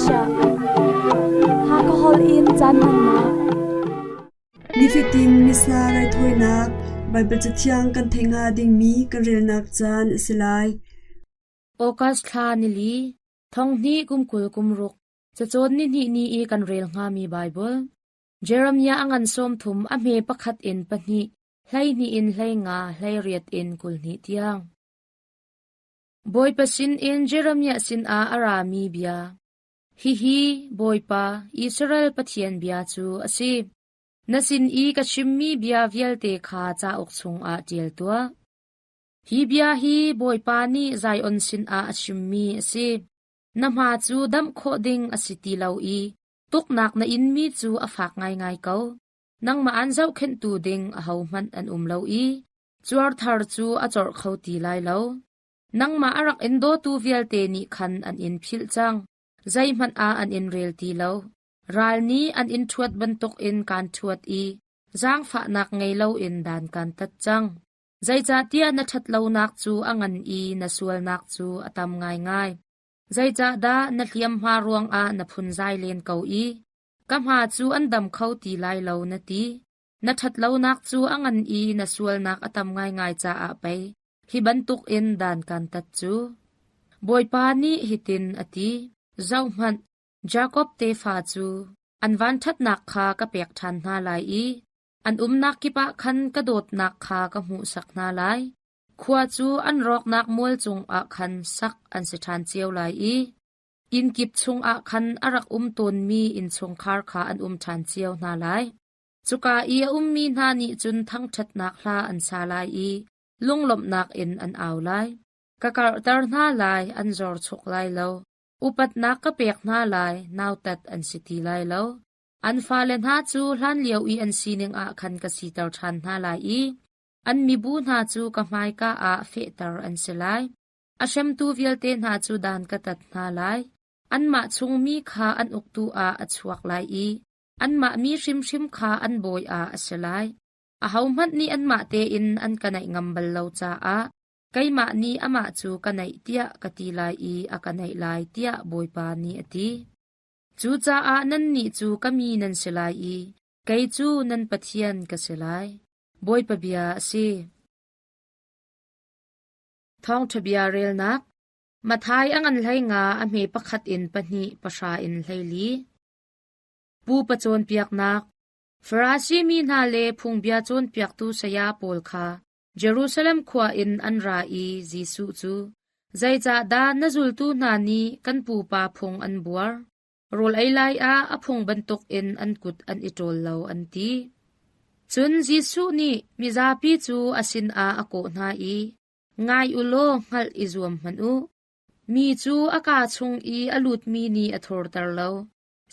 Malaysia. Hakha holh in caan hmannak. Nifatin Missa raithawinak Baibal Cathiang kan theih hnga dingmi kan relnak caan a si lai. August thla nili, thonghnih kum 20 kum ruk, cacawn nihnih ni i kan rel hngami Baibal. Jeremiah a ngan 30 a hme pakhat in pahnih, 12 in 15, 18 in 22 tiang. Bawipa sinin Jeremiah sinah a rami bia. Hihi Bawipa, Israel Pathian bia cu a si. Na sin i ka chimmi bia vialte kha cauk chungah ṭial tuah. Hi bia hi Bawipa nih Zion sinah a chimmi a si. Na hma cu damh khawh ding a si ti lo i tuknak na inmi cu a fak ngaingai ko. Nangmah an zohkhenhtu ding ahohmanh an um lo i cuar thar cu a corh kho ti lai lo. Nangmah a rak in dawtu vialte nih khan an in philh cang. Zeihmanh ah an in rel ti lo. Ral nih an in ṭhuat bantukin kaan ṭhuat i zaangfahnak ngei loin dan kaan tat cang. Zeicahtiah na ṭhatlonak cu a ngan i na sualnak cu a tam ngaingai. Zeicahdah na hliamhma ruangah na phunzai len ko i ka hma cu an dam kho ti lai lo na ti? Na ṭhatlonak cu a ngan i na sualnak a tam ngaingai caah pei hi bantukin dan kaan tat cu. Bawipa nih hitin a ti, Zohhmanh, Jakob tefa cu an vanṭhatnak kha ka pek ṭhan hna lai i an umnak kip ah khan ka dawtnak kha ka hmuhsak hna lai. Khua cu an rawknak mual cungah khan sak an si ṭhan cio lai i inn kip chungah khan a rak um tawnmi innchungkhar kha an um ṭhan cio hna lai. Cuka i a ummi hna nih cun thangṭhatnak hla an sa lai i lunglawmhnak in an au lai. Ka karhter hna lai, an zor chuk lai lo. Upatnak ka pek hna lai, nautat an si ti lai lo. An fale hna cu hlanlio i an sining ah khan ka siter ṭhan hna lai i an mibu hna cu ka hmaika ah fehter an si lai. A hremtu vialte hna cu dan ka tat hna lai. Anmah chungmi kha an uktu ah a chuak lai i anmah mi hrimhrim kha an bawi ah a si lai. Ahohmanh nih anmah tein an ka naih ngam bal lo caah keimah nih amah cu ka naih tiah ka ti lai i a ka naih lai tiah Bawipa nih a ti. Cucaah nannih cu ka mi nan si lai i kei cu nan Pathian ka si lai. Bawipa bia a si. Thawngṭha bia relnak Matthai a ngan 15 a hme pakhat in pahnih pahra in 14. Pupa cawnpiaknak Farasi mi hna le phungbia cawnpiaktu saya pawl kha Jerusalem khua in an ra i Jesuh cu, Zeicahdah na zultu hna nih kan pupa phung an buar? Rawl ei lai ah a phung bantukin an kut an i ṭawl lo, an ti. Cun Jesuh nih mizapi cu a sinah a kawh hna i, Ngai u law hngalh i zuam hmanh u. Mi cu a kaa chung i a lutmi nih a thurter lo,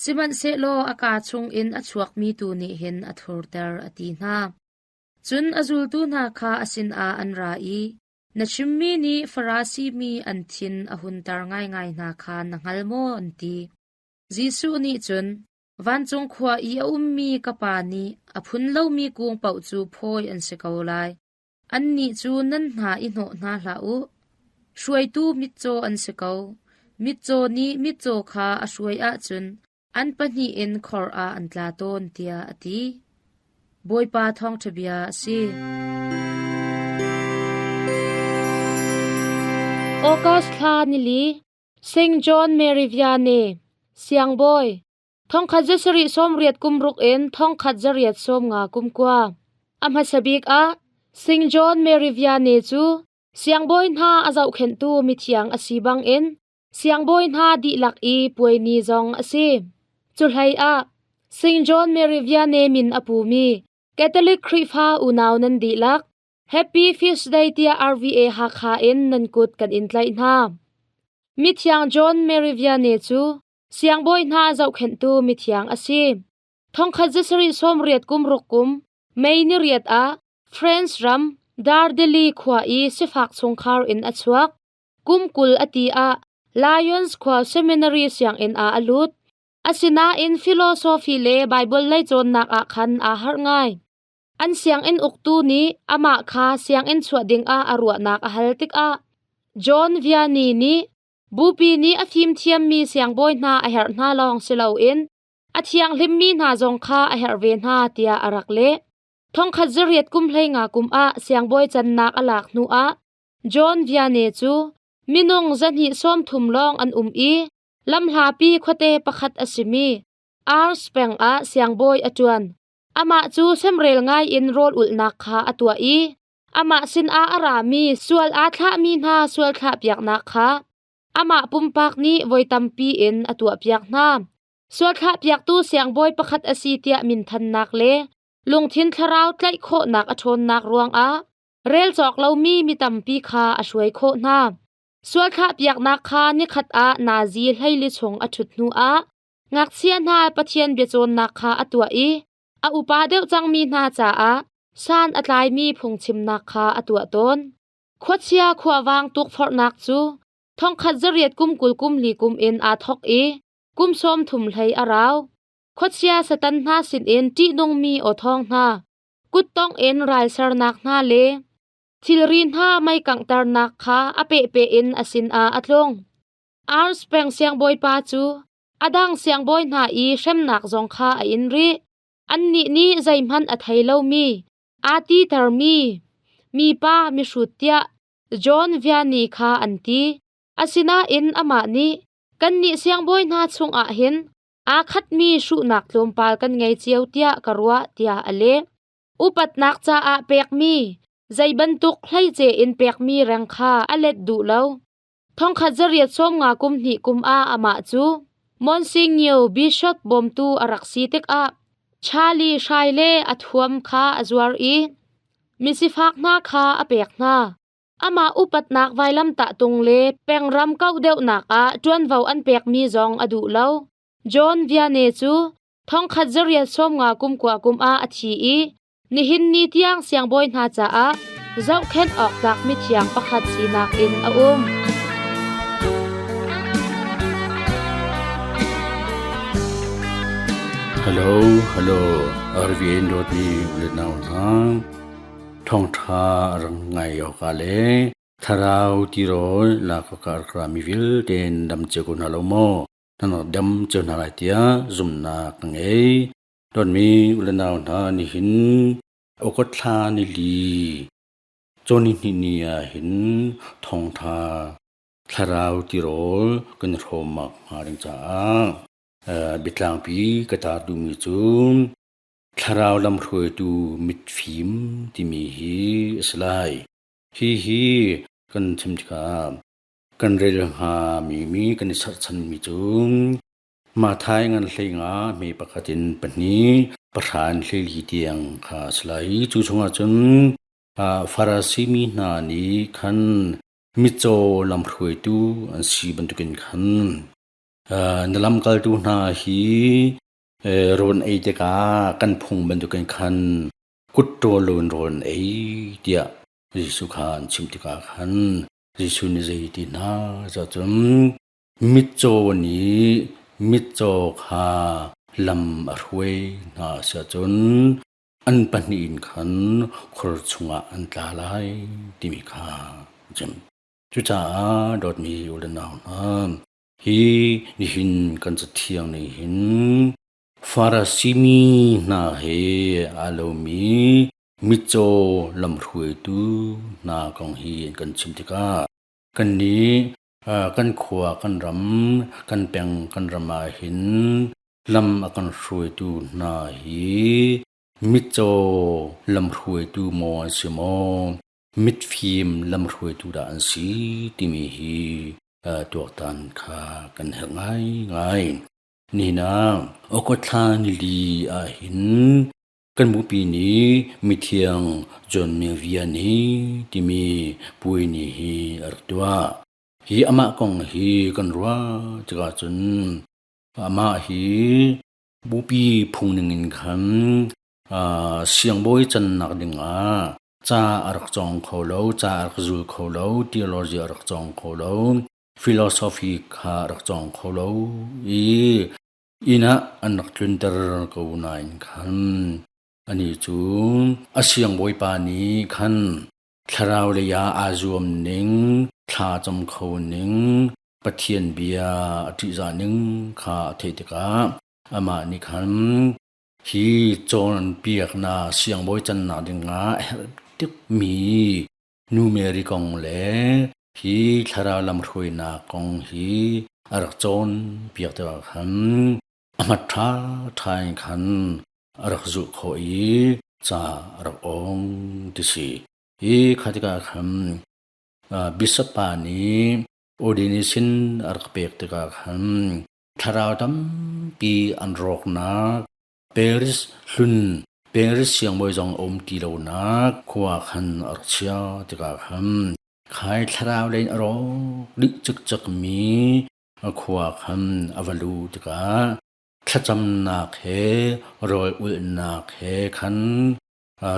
sihmanhsehlaw a kaa chungin a chuakmi tu nih hin a thurter, a ti hna. Cun a zultu hna kha a sinah an ra i, Na chimmi nih Farasi mi an thin a hunter ngaingai hna kha na hngal maw? an ti. Jesuh nih cun, Vancung khua i a ummi ka Pa nih a phun lomi kung paoh cu phawi an si ko lai. Annih cu nan hna i hnawh hna hlah u. Hruaitu mitcaw an si ko. Mitcaw nih mitcaw kha a hruai ahcun an pahnih in khor ah an tla tawn, tiah a ti. Bawipa thawngṭha bia a si. August thla nili St. John Mary Vianney Siangbawi thongkhat zasarih 80 kum ruk in thongkhat zariat 50 kum kua a hmasa bik ah St. John Mary Vianney cu siangbawi hna a zohkhenhtu mithiang a si bangin Siangbawi hna dihlak i puai ni zong a si. Cuhlei ah St. John Mary Vianney min a pumi Catholic Khrihfa unau nan dihlak Happy Feast Day tiah RVA Hakha in nan kut kan in tlaih hna. Mithiang John Mary Vianney cu siangbawi hna zohkhenhtu mithiang a si. Thongkhat zasarih 80 kum ruk kum May ni riat ah France ram Dardeli khua i sifak chungkhar in a chuak. Kum 20 a ti ah Lyons khua seminary sianginn ah a lut. Asinain philosophy le Baibal lei cawnnak ah khan aa harh ngai. An sianginn uktu nih amah kha sianginn chuah dingah a ruahnak a hal tikah John Vianney nih Bupi nih a fimthiammi siangbawi hna a herh hna lawng si loin a thianghlimmi hna zong kha a herh ve hna tiah a rak leh. Thongkhat zariat kum 15 kum ah siangbawi cannak a lak hnuah John Vianney cu minung 230 lawng an um i lamhlapi khuate pakhat a simi Ars peng ah siangbawi a ṭuan. Amah cu semrel ngai in rawl ulhnak kha a tuah i amah sinah a rami sual aa thlahmi hna sual thlahpiaknak kha amah pumpak nih voi tampi in a tuahpiak hna. Sual thlahpiaktu siangbawi pakhat a si tiah minthannak le lungthin thlarau tlaih khawhnak a ṭhawnnak ruangah rel cawk lomi mi tampi kha a hruai khawh hna. Sual thlahpiaknak kha nikhat ah nazi hleili chung a ṭhut hnuah ngakchia hna Pathian biacawnnak kha a tuah i a upa deuh cangmi hna caah san a tlaimi phungchimnak kha a tuah tawn. Khuachia khuavang tukforhnak cu thongkhat zariat kum 20 kum li kum in aa thawk i kum 30 hlei a rau. Khuachia Satan hna sinin ṭihnungmi aw thawng hna, kuttongh in ralsernak hna le thilri hna mei kanghternak kha a pehpeh in a sinah a tlung. Ars peng siangbawipa cu a dang siangbawi hna i hremnak zong kha a in rih. Annih nih zeihmanh a thei lomi, aa titermi, mipa mihrut tiah John Vianney kha an ti. Asinain amah nih, Kannih siangbawi hna chungah hin aa khatmi hruhnak tlawmpal kan ngei cio tiah ka ruah, tiah a leh. Upatnak caah pekmi, zei bantuk hleice in pekmi reng kha a let duh lo. Thongkhat zariat 50 kum hnih kum ah amah cu Monsignor Bishop bawmtu a rak si tikah Charlie hrai le a thuam kha a zuar i misifak hna kha a pek hna. Amah upatnak vailamtah tung le pengram kauh deuhnak ah ṭuanvo an pekmi zong a duh lo. John Vianney cu thongkhat zariat 50 kum kua kum ah a thi i nihin ni tiang siangbawi hna caah zohkhenh awk tlak mithiang pakhat sinak in a um. Hello, hello, RVN dawtmi u le nau hna. Thawngṭha a rang ngai awkah le thlarau tirawl lak awkah a rak rami vialte nan dam cio ko hna lo maw? Nan rak dam cio hna lai tiah zumhnak ka ngei. Dawtmi u le nau hna, nihin August thla nili cawnihnih ni ah hin thawngṭha thlarau tirawl kan i hrawmnak hnga ding caah biatlangpi ka tar duhmi cu Thlarau lamhruaitu mitfim timi hi a si lai. Hihi kan chim tikah kan rel hngami mi kan i serhchanmi cu Matthai ngan 15 hme pakhat in pahnih pahra in 14 tiang kha a si lai. Cu chungah cun Farasi mi hna nih khan mitcaw lamhruaitu an si bantukin khan na lamkaltu hna hi Rawn ei tikah kan phung bantukin khan kutṭawl loin rawl an ei tiah Jesuh kha an chimh tikah khan Jesuh nih zei ti hna cun mitcaw nih mitcaw kha lam a hruai hna a si ahcun an pahnih in khan khor chungah an tla lai timi kha a chim. Cucaah dawtmi u le nau hna, Hi nihin kan cathiang nih hin Farasi mi hna he aa lomi mitcaw lamhruaitu hna kong hi an kan chim tikah kannih kan khua kan ram kan peng kan ram ah hin lam a kan hruaitu hna hi mitcaw lamhruaitu maw an si maw mitfim lamhruaitu dah an si timi hi tuaktan kha kan herh ngaingai. Nihin ah Okothla nili ah hin kan bupi nih mithiang John Vianney timi puai ni hi a rak tuah. Hi amah kong hi kan ruah tikah cun amah hi bupi phung ning in khan siangbawi cannak dingah ca a rak cawng kho lo, ca a rak zul kho lo, theology a rak cawng kho lo, philosophy kha a rak cawng kho lo i inn ah an rak tlunter ko nain khan anih cu a siangbawipa nih khan thlarau lei ah aa zuam ning, thla cam kho ning, Pathian bia a ṭihzah ning kha a theih tikah amah nih khan hi cawnpiaknak siangbawi cannak dingah a herh tukmi Nu Mary kong le hi thlarau lamhruainak kong hi a rak cawnpiak tikah khan a hmat ṭhaṭha in khan a rak zulh khawh i ca a rak awng ti si. Hi kha tikah khan bishop pa nih ordination a rak pek tikah khan thlarau tampi an rawknak Paris hlun Paris siangbawi zong a um ti lonak khua khan a rak chia tikah khan khai thlarau lei in a rawk dih cikcekmi khua khan a va luh tikah thlacamnak he rawl ulhnak he khan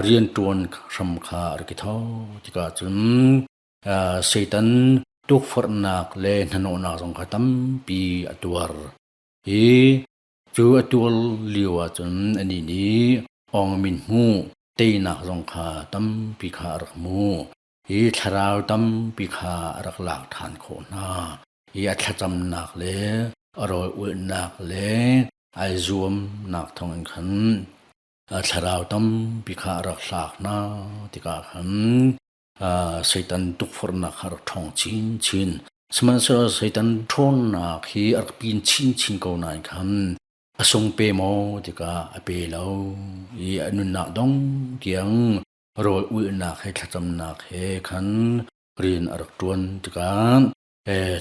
rianṭuan hram kha a rak i thawk tikah cun Satan tukforhnak le hnahnawhnak zong kha tampi a tuar. Hi cu a tuar lio ahcun anih nih awngmin hmuh teinak zong kha tampi kha a rak hmu. Hi thlarau tampi kha a rak lak ṭhan khawh hna. Hi a thlacamnak le a rawl ulhnak le ai zuamnak thawngin khan thlarau tampi kha a rak hlak hna tikah khan Satan tukforhnak kha a rak ṭhawng chinchin. Sihmanhsehlaw Satan ṭhawnnak hi a rak pin chinchin ko nain khan a sung pe maw tikah a pe lo i a nunnak dong tiang rawl ulhnak he thlacamnak he khan rian a rak ṭuan tikah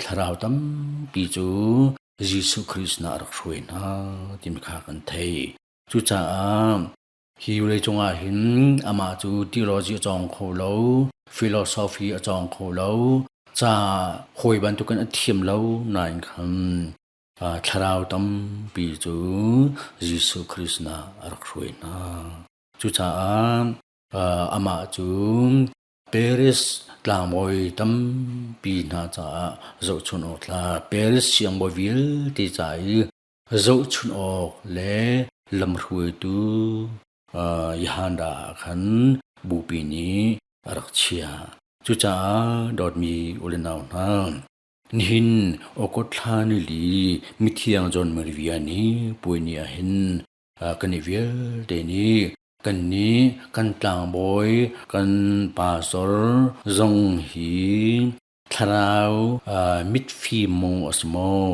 thlarau tampi cu Jesuh Khrist sinah a rak hruai hna timi kha kan theih. Cucaah hi vawleicung ah hin amah cu theology a cawng kho lo, philosophy a cawng kho lo, ca hawi bantukin a thiam lo nain khan thlarau tampi cu Jesuh Khrist sinah a rak hruai hna. Cucaah amah cu Paris tlangbawi tampi hna caah zohchunh awk tlak, Paris siangbawi vialte ca i zohchunh awk le lamhruaitu Yahanda ah khan bupi nih a rak chiah. Cucaah dawtmi u le nau hna, nihin August thla nili mithiang John Maria ni puai ni ah hin kan i vialte nih kan nih kan tlangbawi kan pastor zong hi thlarau mitfim maw a si maw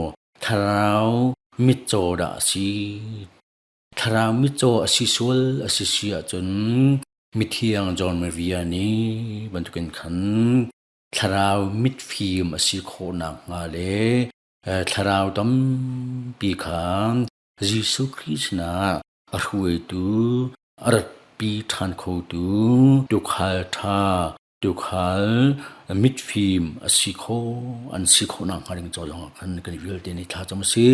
thlarau mitcaw dah a si thlarau mitcaw a si sual a si si ahcun mithiang John Maria nih bantukin khan thlarau mitfim a si khawh nakhnga le thlarau tampi kha Jesuh Khrih sinah a hruaitu, a ratpi ṭhan khotu tuukhal ṭha, tuukhal mitfim a si khawh, an si khawh nakhnga ding caw zongah khan kan vialte nih thla cam a si.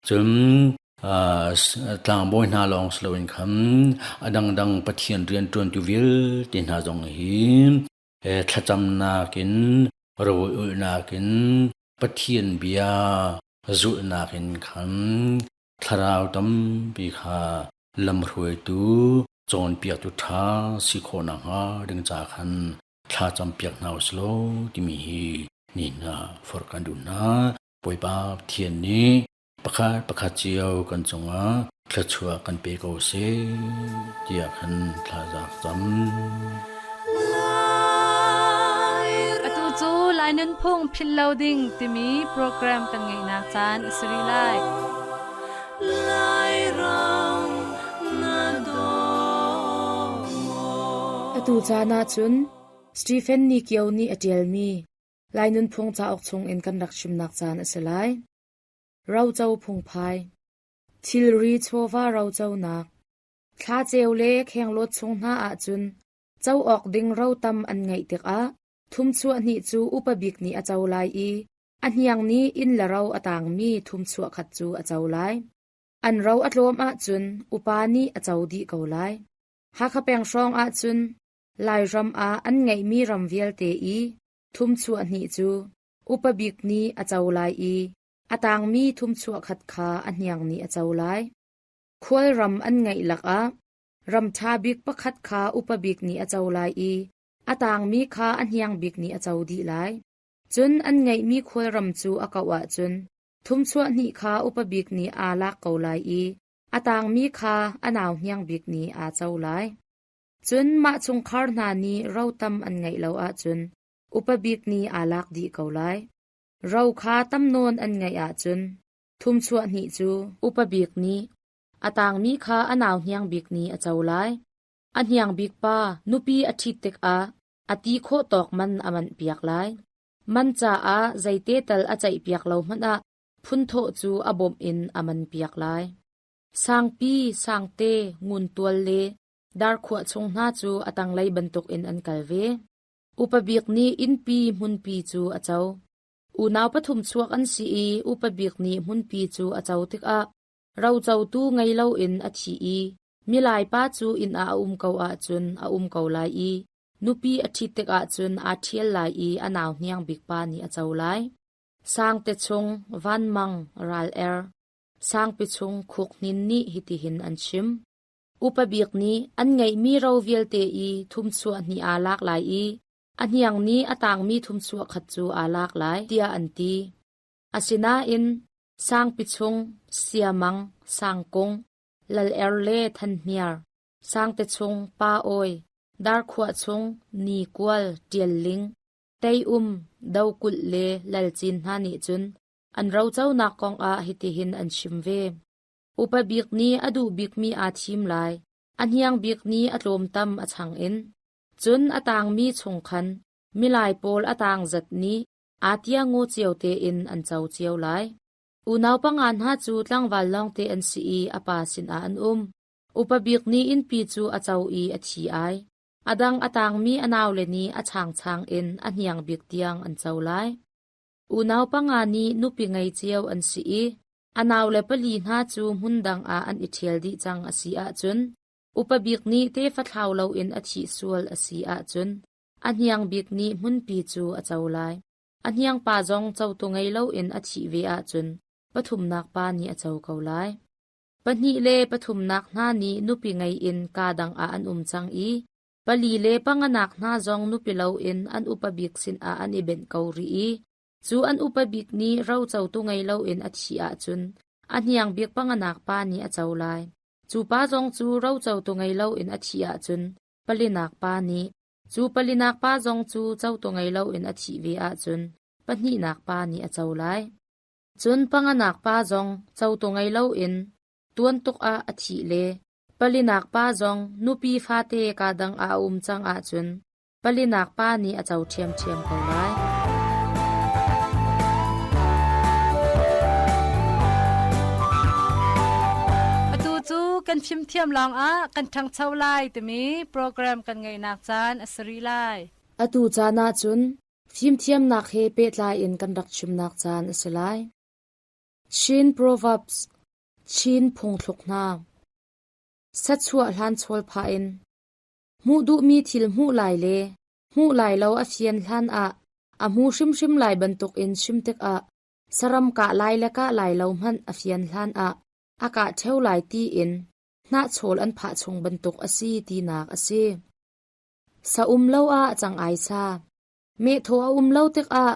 Cun tlangbawi hna lawng si loin khan a dangdang Pathian rianṭuantu vialte hna zong hi thlacamnak in rawl ulhnak in Pathian bia zulhnak in khan thlarau tampi kha lamhruaitu cawnpiaktu ṭha si khawh nakhnga ding ca khan thla campiak hna u sih timi hi ni hna forh kan duh hna. Bawipa Pathian nih pakhat pakhat cio kan cungah thluachuah kan pe ko seh tiah khan thla za cam. Atu cu Lai Nunphung Philh Lo Ding timi program kan ngeihnak caan a si rih lai. Atu caan ahcun Stephen Ni Kio nih a ṭialmi Lai Nunphung cauk chungin kan rak chimnak caan a si lai. Roco phungphai Thilri chawva roconak Thlaceu le khenglawt chung hna ahcun co awk ding ro tam an ngeih tikah thumchuah hnih cu upa bik nih a co lai i a hniang nih inn le ro a tangmi thumchuah khat cu a co lai. An ro a tlawm ahcun upa nih a co dih ko lai. Hakha peng hrawng ahcun Lairam ah an ngeihmi ram vialte i thumchuah hnih cu upa bik nih a co lai i a tangmi thumchuah khat kha a hniang nih a co lai. Khualram an ngeih lakah ram ṭha bik pakhat kha upa bik nih a co lai i a tangmi kha a hniang bik nih a co dih lai. Cun an ngeihmi khualram cu a kauh ahcun thumchuah hnih kha upa bik nih aa lak ko lai i a tangmi kha a nau hniang bik nih aa co lai. Cun mah chungkhar hna nih ro tam an ngeih lo ahcun upa bik nih aa lak dih ko lai. Ro kha tam nawn an ngeih ahcun thumchuah hnih cu upa bik nih a tangmi kha a nau hniang bik nih a co lai. A hniang bik pa nupi a ṭhit tikah a ti khawh tawk man a manhpiak lai. Man caah zeite tal a ceihpiak lo hmanh ah phunthawh cu a bawmh in a manpiak lai. Sangpi, sangte, nguntual le darkhuah chung hna cu a tanglei bantukin an kal ve. Upa bik nih innpi hmunpi cu a co. Unau pathum chuak an si i upa bik nih hmunpi cu a co tikah rocotu ngei loin a thi i milai pa cu inn ah a um ko ahcun a um ko lai i nupi a ṭhit tikah cun aa ṭhial lai i a nau hniang bik pa nih a co lai. Sangte chung Vanmang ral er, Sangpi chung Khuk Hnin nih hitihin an chim. Upa bik nih an ngeihmi ro vialte i thumchuah hnih aa lak lai i a hniang nih a tangmi thumchuah khat cu aa lak lai, tiah an ti. Asinain Sangpi chung Siamang, Sangkung, Lal Er le Thanhniar, Sangte chung Pa Awi, Darkhuah chung Ni Kual, Ṭial Ling, Teium, Dokulh le Lalcin hna nih cun an roconak kongah hitihin an chim ve. Upa bik nih a duh bikmi aa thim lai, a hniang bik nih a tlawmtam a chang in. Cun a tangmi chung khan milai pawl a tang zat nih aa tia ngaw cio tein an co cio lai. Unau panga hna cu tlangval lawngte an si i a pa sinah an um. Upa bik nih innpi cu a co i a thi ai. A dang a tangmi a naule nih a changchang in a hniang bik tiang an co lai. Unau panga nih nupi ngei cio an si i a naule pali hna cu hmun dang ah an i ṭhial dih cang a si ahcun upa bik nih tefa thlau loin a thih sual a si ahcun a hniang bik nih hmunpi cu a co lai. A hniang pa zong cotu ngei loin a thih ve ahcun pathumnak pa nih a co ko lai. Pahnih le pathumnak hna nih nupi ngei in kaa dang ah an um cang i pali le panganak hna zong nupi loin an upa bik sinah an i benh ko rih i cu an upa bik nih rocotu ngei loin a thih ahcun a hniang bik panganak pa nih a co lai. Cu pa zong cu rocotu ngei loin a thih ahcun palinak pa nih, cu palinak pa zong cu cotu ngei loin a thih ve ahcun pahnihnak pa nih a co lai. Cun panganak pa zong cotu ngei loin tuan tuk ah a thih le palinak pa zong nupi fate kaa dang ah a um cang ahcun palinak pa nih a co ṭhiamṭhiam ko lai. Atu cu kan fimthiam lawngah kan ṭhangcho lai timi program kan ngeihnak caan a si rih lai. Atu caan ahcun fimthiamnak he pehtlai in kan rak chimnak caan a si lai. Chin Proverbs, Chin phungthluk hna. Sachuah hlan chawl phah in Hmuh duhmi thil hmuh lai le hmuh lai lo a fian hlan ah a hmu hrimhrim lai bantukin chim tikah saram kah lai le kah lai lo hmanh a fian hlan ah a kah ṭheo lai tiin hnahchawl an phah chung bantuk a si tinak a si. Sa um lo ah cang-ai sa. Meh thaw a um lo tikah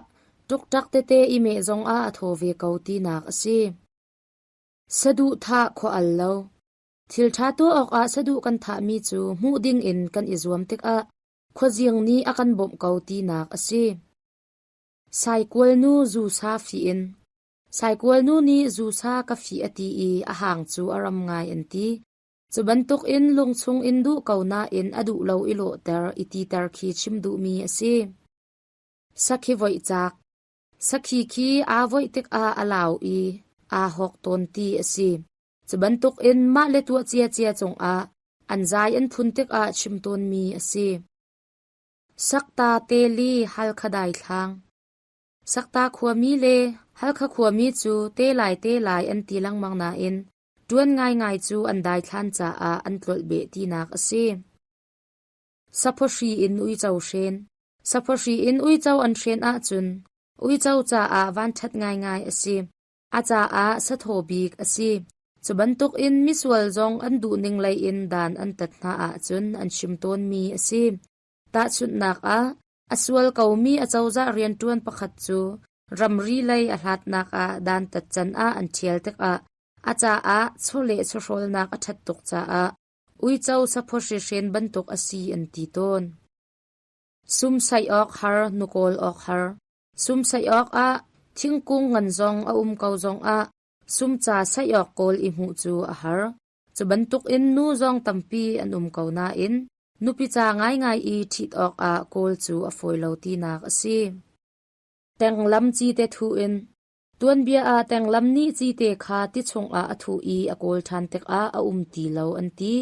ṭukṭak tete i meh zongah a thaw ve ko tinak a si. Saduhthah khua al lo. Thil ṭha tuah awkah saduh kan thahmi cu hmuh dingin kan i zuam tikah khuazing nih a kan bawmh ko tinak a si. Saikual nu zusa fih in. Saikual nu nih zusa ka fih a ti i a hang cu a ram ngai an ti. Cu bantukin lungchung in duh ko nain a duh lo i lawhter i titer khi chim duhmi a si. Sakhi voih cak. Sakhi khi aa voih tikah a lau i aa hawk tawn ti a si. Cu bantukin mah le tuah ciacia cungah an zai an phun tikah chim tawnmi a si. Sakta Teli Halkha daithlang Sakta khuami le Halkha khuami cu te lai te lai an ti lengmang nain ṭuan ngaingai cu an daithlan caah an tlolh beh tinak a si. Saphawhri in uico hren Saphawhri in uico an hren ahcun uico caah vanṭhat ngaingai a si. A caah sathaw bik a si. Cu bantukin misual zong an duhning lei in dan an tat hna ahcun an chim tawnmi a si. Tahchunhnak ah, A sual komi acozah rianṭuan pakhat cu ramri lei a hlatnak ah dantat can ah an ṭhial tikah a caah chawleh chawhrawlnak a ṭhat tuk caah uico saphaw hrihren bantuk a si an ti tawn. Sumsaih awk har, nukawl awk har. Sumsaih awk ah thingkung ngan zong a um ko zongah sumca saih awk kawl i hmuh cu a har. Cu bantukin nu zong tampi an um ko nain nupi ca ngaingai i ṭhit awkah kawl cu a fawi lo tinak a si. Tenglam cite thu in Tuanbia ah tenglam nih cite kha ti chungah a thuh i a kawl ṭhan tikah a um ti lo an ti.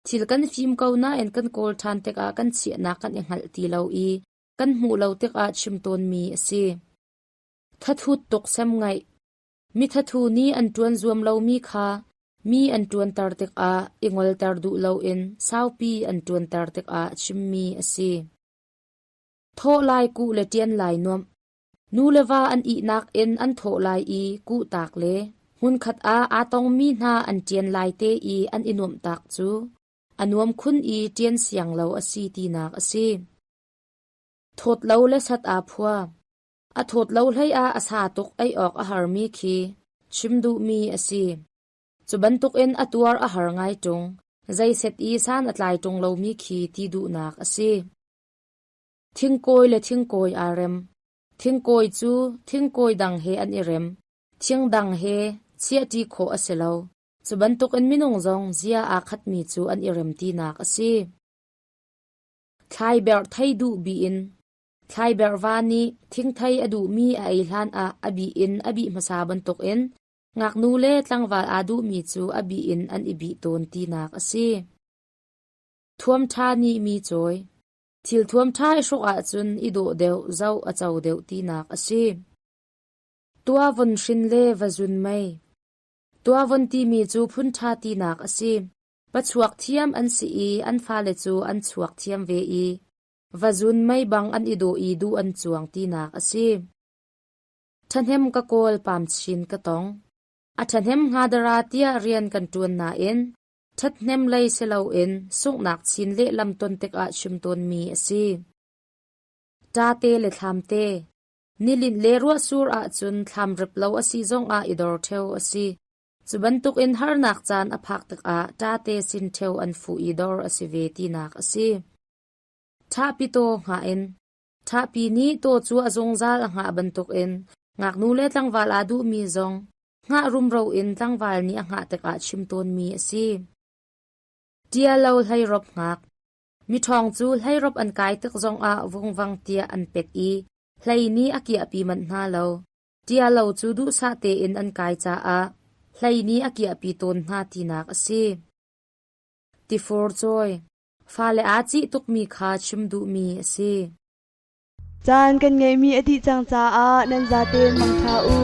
Thil kan fim ko nain kan kawl ṭhan tikah kan chiahnak kan i hngalh ti lo i kan hmuh lo tikah chim tawnmi a si. Thathut tuk sem ngaih. Mi thathu nih an ṭuan zuam lomi kha mi an ṭuanter tikah i ngolter duh loin saupi an ṭuanter tikah chimmi a si. Thawh lai kuh le ṭian lai nuamh. Nu le va an ihnak in an thawh lai i kuhtak le hmunkhat ah aa tongmi hna an ṭian lai te i an i nuamhtak cu a nuam khun i ṭian siang lo a si tinak a si. Thawt lo le sat aa phua. A thawt lo hlei ah a sa tuk ei awk a harmi khi chim duhmi a si. Cu bantukin a tuar a har ngai ṭung, zeiset i san a tlai ṭung lomi khi ti duhnak a si. Thingkawi le thingkawi aa rem. Thingkawi cu thingkawi dang he an i rem. Thing dang he chiahṭi khawh a si lo. Cu bantukin minung zong zia aa khatmi cu an i rem tinak a si. Thlaiberh thei duh bih in Thlaiberh va nih thingthei a duhmi a ei hlanah a bih in a bih hmasa bantukin ngaknu le tlangval aa duhmi cu a bih in an i bih tawn tinak a si. Thuam ṭha nih mi cawi. Thil thuam ṭha i hruk ahcun i dawh deuh, zoh a co deuh tinak a si. Tua von hrin le va zun mei. Tua von timi cu phun ṭha tinak a si. Pachuak thiam an si i an fale cu an chuak thiam ve i va zun mei bang an i dawh i duh an cuang tinak a si. Ṭhahnem ka kawl pam chin ka tong. A ṭhahnem hnga dara tiah rian kan ṭuan nain ṭhathnem lei si loin sunghnak chin lehlam ton tikah chim tawnmi a si. Ṭate le thlamte Nilinh le ruahsur ahcun thlam rep lo a si zongah i dor ṭheo a si. Cu bantukin harnak caan a phak tikah ṭate sin ṭheo an fuh i dor a si ve tinak a si. Ṭhahpi taw hngah in Ṭhahpi nih taw cu a zungzal a hngah bantukin ngaknu le tlangval aa duhmi zong hngah rumro in tlangval nih a hngah tikah chim tawnmi a si. Ṭialo hleirop hngak Miṭhawng cu hleirop an kai tik zongah vungvang tiah an pet i hlei nih a kiahpi manh hna lo. Ṭialo cu duhsah tein an kai caah hlei nih a kiahpi tawn hna tinak a si. Tifur cawi Fale aa cih tukmi kha chim duhmi a si. Caan kan ngeihmi a dih cang caah nan zaten mangṭha u.